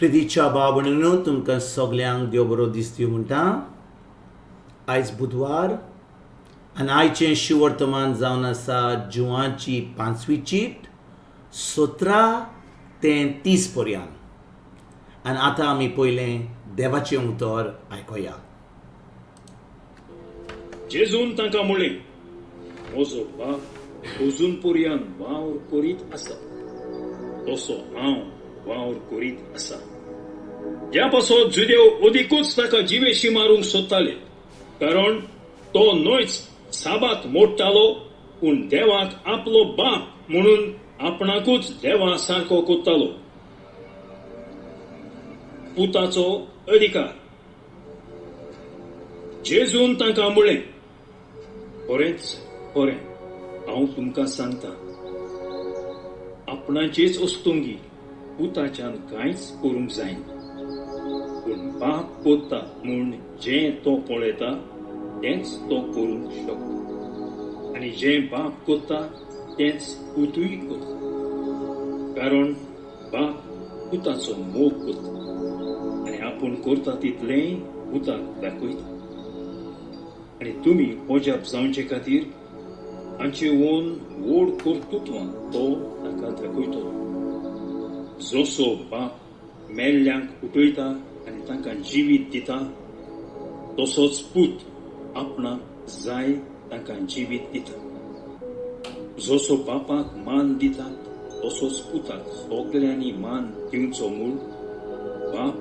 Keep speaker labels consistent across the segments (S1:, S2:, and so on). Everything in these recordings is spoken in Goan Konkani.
S1: प्रितीच्या भाव भयणींनो, तुमकां सगल्यांक देव बरो दीस दिवं म्हणटा. आयज बुधवार आनी आयचें शिवर्तमान जावन आसा जुवांची पांचवी चीट 17 ते 30 पर्यंत. आनी आतां आमी पयलें देवाचें उतर आयकुया.
S2: जेजून तांकां म्हणलें, म्हजो बाप अजून पर्यंत वावर करीत आसा, तसो हांव वावर करीत आसा. ह्या पासत जुदेव अदिकूच ताका जिवेशी मारूंक सोदताले, कारण तो न्हयच साबात मोडटालो, पूण देवाक आपलो बाप म्हणून आपणाकूच देवा सारको करतालो. पुताचो अधिकार. जेजून तांकां म्हणलें, खरेंच खरें हांव तुमकां सांगता, आपणाचेच वस्तुंगी पुताच्यान कांयच करूंक जायना, पूण बाप करता म्हूण जें तो पळयता तेंच तो करूंक शकता, आनी जें बाप करता तेंच पुतूय करता. कारण बाप पुताचो मोग करता आनी आपूण करता तितलेंय पुताक दाखयता. आनी तुमी अजाप जावचे खातीर हांचे ओन व्हड कर्तृत्वान तो ताका दाखयतलो. जसो बाप मेल्ल्यांक उठयता आनी तांकां जिवीत दिता, तसोच पूत आपणाक जाय तांकां जिवीत दिता. जसो बापाक मान दिता, तसोच पुताक सगल्यांनी मान दिवचो म्हूण बाप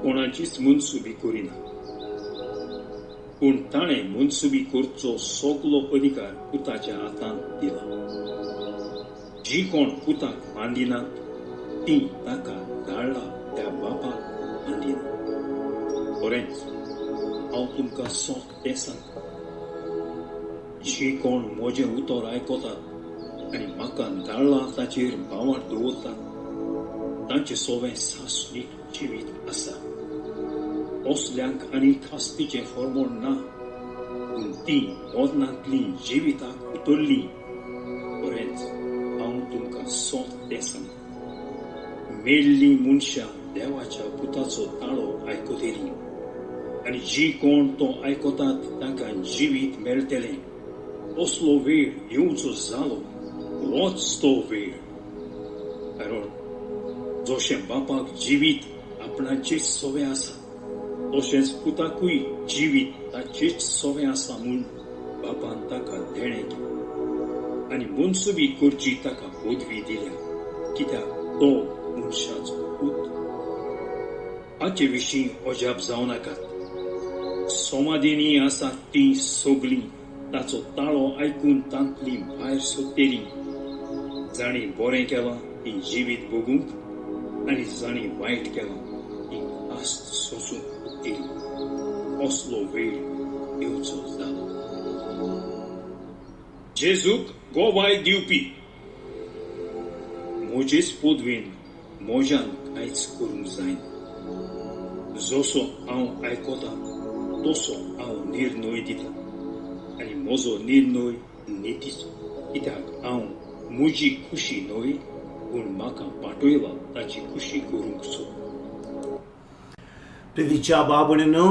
S2: कोणाचीच मनसुबी करिना, पूण ताणें मनसुबी करचो सगलो अधिकार पुताच्या हातांत दिला. जी कोण पुताक मान दिनात, ती ताका धाडला त्या बापाक मान दिना. खरेंच हांव तुमकां सोत तें सांगता, जी कोण म्हजें उतर आयकतात आनी म्हाका धाडला ताचेर भावार्थ दवरतात, तांचे सोवें सासणीक जिवीत आसा. असल्यांक आनी खास्तीचें फॉर्मोण ना, पूण ती मरणांतली जिविताक उतरली. खरेंच हांव तुमकां सोत तें सांगता, मेल्लीं मनशां देवाच्या पुताचो ताळो आयकतलीं, आनी जी कोण तो आयकतात तांकां जिवीत मेळटलें. असलो वेळ येवचो जालो, होच तो वेळ. कारण जशें बापाक जिवीत आपणाचेच सवें आसा, तशेंच पुताकूय जिवीत ताचेच सवें आसा म्हूण बापान ताका देणें केलें, आनी मनसुबी करची ताका पदवी दिल्या, कित्याक तो मनशाचो पूत. हाचे विशीं अजाप जावं नाकात. समाधीनी आसात तीं सगळीं ताचो ताळो आयकून तांतली भायर सोदतली. जांणी बरें केलां ती जिवीत भोगूंक, आनी जांणी वायट केलां ती खास्त सोसूंक उरतली. असलो वेळ येवचो जालो. जेजूक गोवाय दिवपी. म्हजेच पदवीन म्हज्यान कांयच करूंक जायना. जसो हांव आयकता तसो हांव निर्णय दिता, आनी म्हजो निर्णय नितीचो, कित्याक हांव म्हजी खुशी न्हय, पूण म्हाका पाठयला ताची खुशी करूंक सोदता.
S1: प्रितीच्या भाव भयणींनो,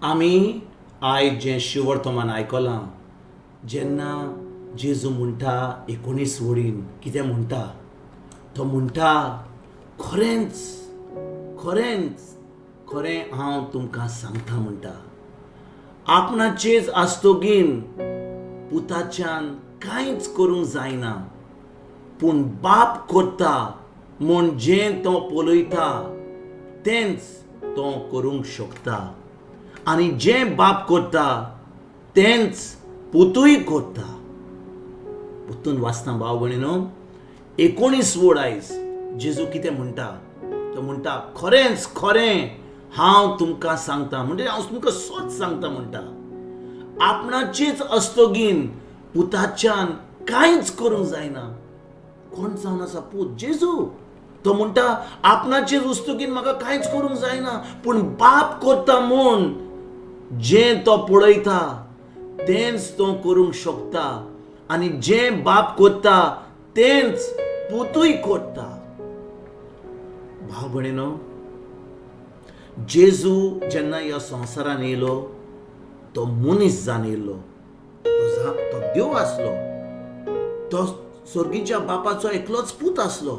S1: आमी आयज जें शिवर्तमान आयकलां, जेन्ना जेजू म्हणटा 19 वडीन कितें म्हणटा, तो म्हणटा, खरेंच खरेंच खरें हांव तुमकां सांगता म्हणटा, आपणाचेच आसतगीन पुताच्यान कांयच करूंक जायना, पूण बाप करता म्हूण जें तो पळयता तेंच तो करूंक शकता, आनी जें बाप करता तेंच पुतूय करता. पुतून वाचता भाव भयणीनो, 19 वड आयज जेजू कितें म्हणटा, तो म्हणटा, खरेंच खरें हांव तुमकां सांगता, म्हणजे हांव तुमकां सत सांगता म्हणटा, आपणाचेच अस्तगीन पुताच्यान कांयच करूंक जायना. कोण जावन आसा पूत? जेजू. तो म्हणटा, आपणाचेच उस्तुगीन म्हाका कांयच करूंक जायना, पूण बाप करता म्हूण जें तो पळयता तेंच तो करूंक शकता, आनी जें बाप करता तेंच पुतूय करता. भाव भाव भयणीनो, जेजू जेन्ना ह्या संवसारान येयलो तो मनीस जावन येयलो. तो देव आसलो, तो स्वर्गीच्या बापाचो एकलोच पूत आसलो,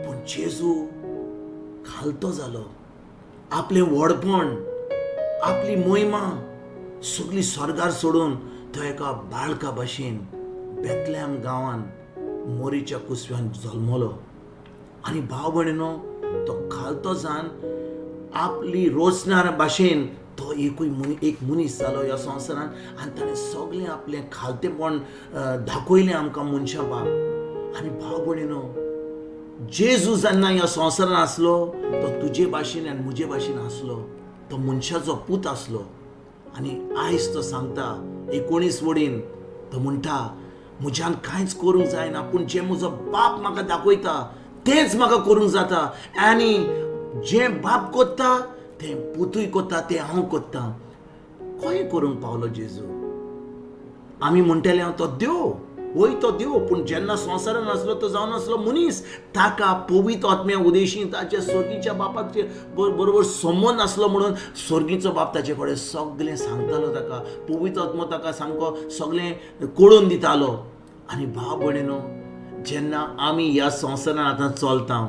S1: पूण जेजू खालतो जालो. आपलें व्हडपण, आपली मोहिमा सगली स्वर्गार सोडून तो एका बाळका भाशेन बेतलेम गांवान मोरीच्या कुसव्यान जल्मलो. आनी भाव भयणीनो, तो खालतो जावन आपली रोचणार भाशेन तो एकूय एक मनीस जालो ह्या संवसारान. आनी ताणें सगळें आपलें खालतेपण दाखयलें आमकां मनशां बाब. आनी भाव भयणीनो, जेजू जेन्ना ह्या संवसारान आसलो तो तुजे भाशेन आनी म्हजे भाशेन आसलो, तो मनशाचो पूत आसलो. आनी आयज तो सांगता 19 वडीन तो म्हणटा, म्हज्यान कांयच करूंक जायना, पूण जें म्हजो बाप म्हाका दाखयता तेंच म्हाका करूंक जाता. आनी जें बाप कोत्ता तें पुतूय कोत्ता, तें हांव कोत्ता. खंय करूंक पावलो जेजू? आमी म्हणटले हांव तो देव, वय तो देव, पूण जेन्ना संवसारान आसलो तो जावन आसलो मनीस. ताका पवित्र आत्म्या उदेशी ताच्या स्वर्गीच्या बापाचे बरोबर संबंद आसलो म्हणून स्वर्गीचो बाप ताचे कडेन सगळें सांगतालो. ताका पवित्र आत्मो ताका सामको सगळें कळोवन दितालो. आनी भाव भयणीनो, जेन्ना आमी ह्या संवसारान आतां चलता,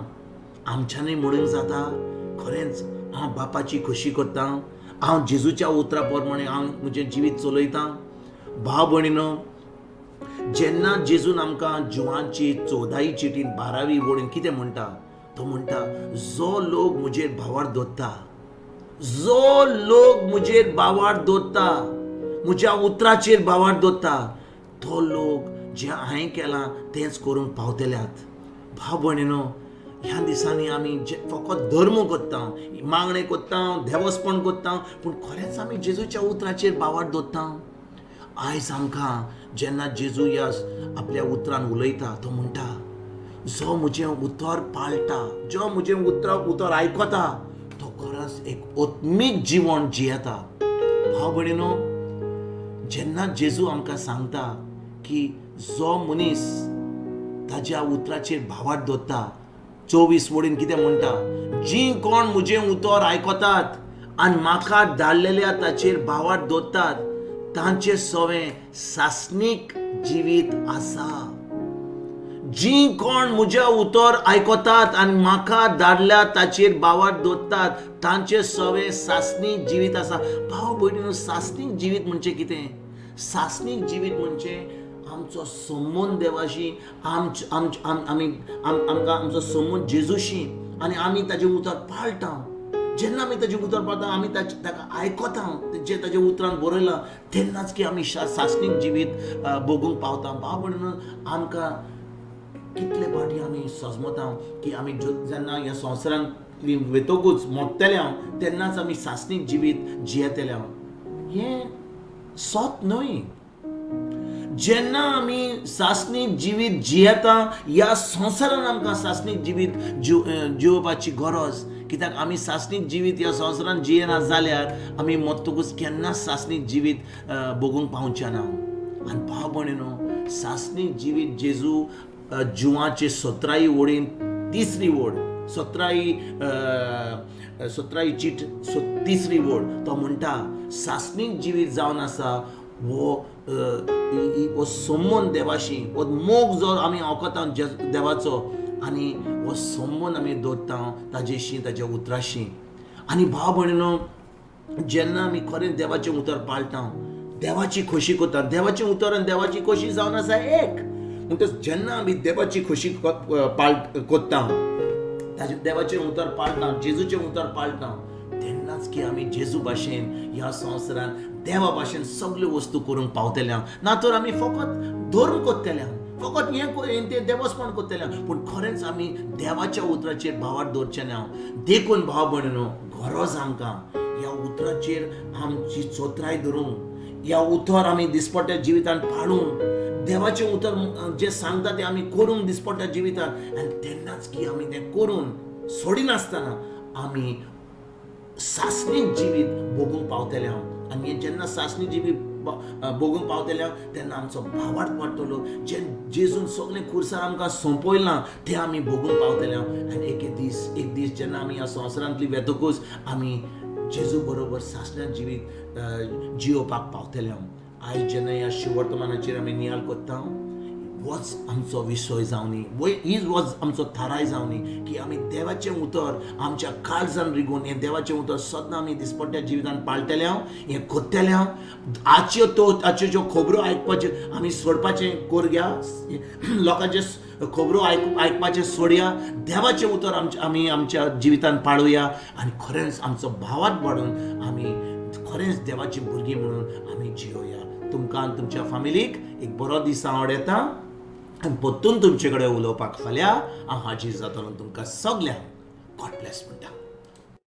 S1: आमच्यांनी म्हणूंक जाता खरेंच हांव बापाची खोशी करता, हांव जेजूच्या उतरा प्रमाणे हांव म्हजें जिवीत चलयतां. भाव भयणीनो, जेन्ना जेजून आमकां जुवांची 14 चिटीन 12 वळीन कितें म्हणटा, तो म्हणटा, जो लोक म्हजेर भावार दवरता, जो लोक म्हजेर भावार दवरता, म्हज्या उतराचेर भावार दवरता, तो लोक जें हांवें केलां तेंच करूंक पावतल्यात. भाव भयणीनो, ह्या दिसांनी आमी जे फकत धर्म करता, मागणें करता, देवस्पण करता, पूण खरेंच आमी जेजूच्या उतराचेर भावार दवरता? आयज आमकां जेन्ना जेजू ह्या आपल्या उतरान उलयता तो म्हणटा, जो म्हजें उतर पाळटा, जो म्हजें उतर आयकता, तो खरेंच एक आत्मीक जिवन जियेता. भाव भयणीनो, जेन्ना जेजू आमकां सांगता की जो मनीस ताज्या उतराचेर भावार दवरता, 24 वडीन कितें म्हणटा, जीं कोण म्हजें उतर आयकतात आनी म्हाका धाडलेल्या ताचेर भावार दवरतात, तांचे सवें सासणीक जिवीत आसा. जीं कोण म्हज्या उतर आयकतात आनी म्हाका धाडल्या ताचेर भावार दवरतात, तांचे सवें सासणीक जिवीत आसा. भाव भयणीनो, सासणीक जिवीत म्हणजे कितें? सासणीक जिवीत म्हणजे आमचो संबंद देवाशी, आमकां आमचो संबंद जेजूशी, आनी आमी ताजें उतर पाळटा. जेन्ना आमी ताजें उतर पाळटा, आमी ताका आयकता, जें ताज्या उतरान बरयलां, तेन्नाच की आमी सासणीक जिवीत भोगूंक पावता. भाव भयणीनो, आमकां कितले फावटी आमी सजमता की आमी जेन्ना ह्या संवसारांत वेतकूच मोडटले हांव, तेन्नाच आमी सासणीक जिवीत जियेतले हांव. हें सत न्हय. जेन्ना आमी सासणीक जिवीत जियेता, ह्या संवसारान आमकां सासणीक जिवीत जिवपाची गरज. कित्याक आमी सासणीक जिवीत ह्या संवसारान जियेना जाल्यार आमी मरतकूच केन्नाच सासणीक जिवीत भोगूंक पावचे ना. आनी भाव भयणीनो, सासणीक जिवीत जेजू जुवाचे 17 वळीन 3री वळ, 17 चीट 3री वळ, तो म्हणटा, सासणीक जिवीत जावन आसा हो हो संबंद देवाशी, हो मोग जो आमी आयकता देवाचो, आनी हो संबंद आमी दवरता ताजेशी, ताज्या उतराशी. आनी भाव भयणीनो, जेन्ना आमी खरें देवाचें उतर पाळटा, देवाची खोशी करता, देवाचें उतर आनी देवाची खोशी जावन आसा एक. म्हणटच जेन्ना आमी देवाची खोशी करता, ताजें देवाचें उतर पाळटा, जेजूचें उतर पाळटा, तेन्नाच की आमी जेजू भाशेन ह्या संवसारान देवा भाशेन सगल्यो वस्तू करूंक पावतले. ना तर आमी फकत धर्म करतले, फकत हें तें देवस्पण करतले, पूण खरेंच आमी देवाच्या उतराचेर भावार दवरचे ना. देखून भाव भयणीनो, गरज आमकां ह्या उतराचेर आमची चोत्राय धरूंक, ह्या उतर आमी दिसपट्ट्या जिवितान पाळूंक, देवाचें उतर जें सांगता तें आमी करूंक दिसपट्ट्या जिवितान. आनी तेन्नाच की आमी तें करून सोडिनासतना आमी सासणीक जिवीत भोगूंक पावतले हांव. आनी जेन्ना सासणीक जिवीत भोगूंक पावतले तेन्ना आमचो भावार्थ वाडटलो. जे जेजून सगळें खुर्सार आमकां सोंपयलां तें आमी भोगूंक पावतले. आनी एक दीस, एक दीस जेन्ना आमी ह्या संवसारांतली वेतकूच आमी जेजू बरोबर सासण्या जिवीत जियोवपाक पावतले. आयज जेन्ना ह्या शुवर्तमानाचेर आमी नियाळ करता, होच आमचो विशय जावनी, हीच होच आमचो थाराय जावनी की आमी देवाचें उतर आमच्या काळजान रिगून हें देवाचें उतर सदां आमी दिसपट्ट्या जिवितान पाळटले हांव, हें करतले हांव. आजच्यो तो आजच्यो ज्यो खबरो आयकपाच्यो आमी सोडपाचें करया, लोकांचे खबरो आयकपाचें सोडया, देवाचें उतर आमी आमच्या जिवितान पाळुया आनी खरेंच आमचो भावार्थ वाडून आमी खरेंच देवाचीं भुरगीं म्हणून आमी जियोया. तुमकां आनी तुमच्या फामिलीक एक बरो दीस हांव आडयता आनी परतून तुमचे कडेन उलोवपाक फाल्यां हांव हाजीर जातलो. तुमकां सगल्यांक गॉड ब्लेस म्हणटा.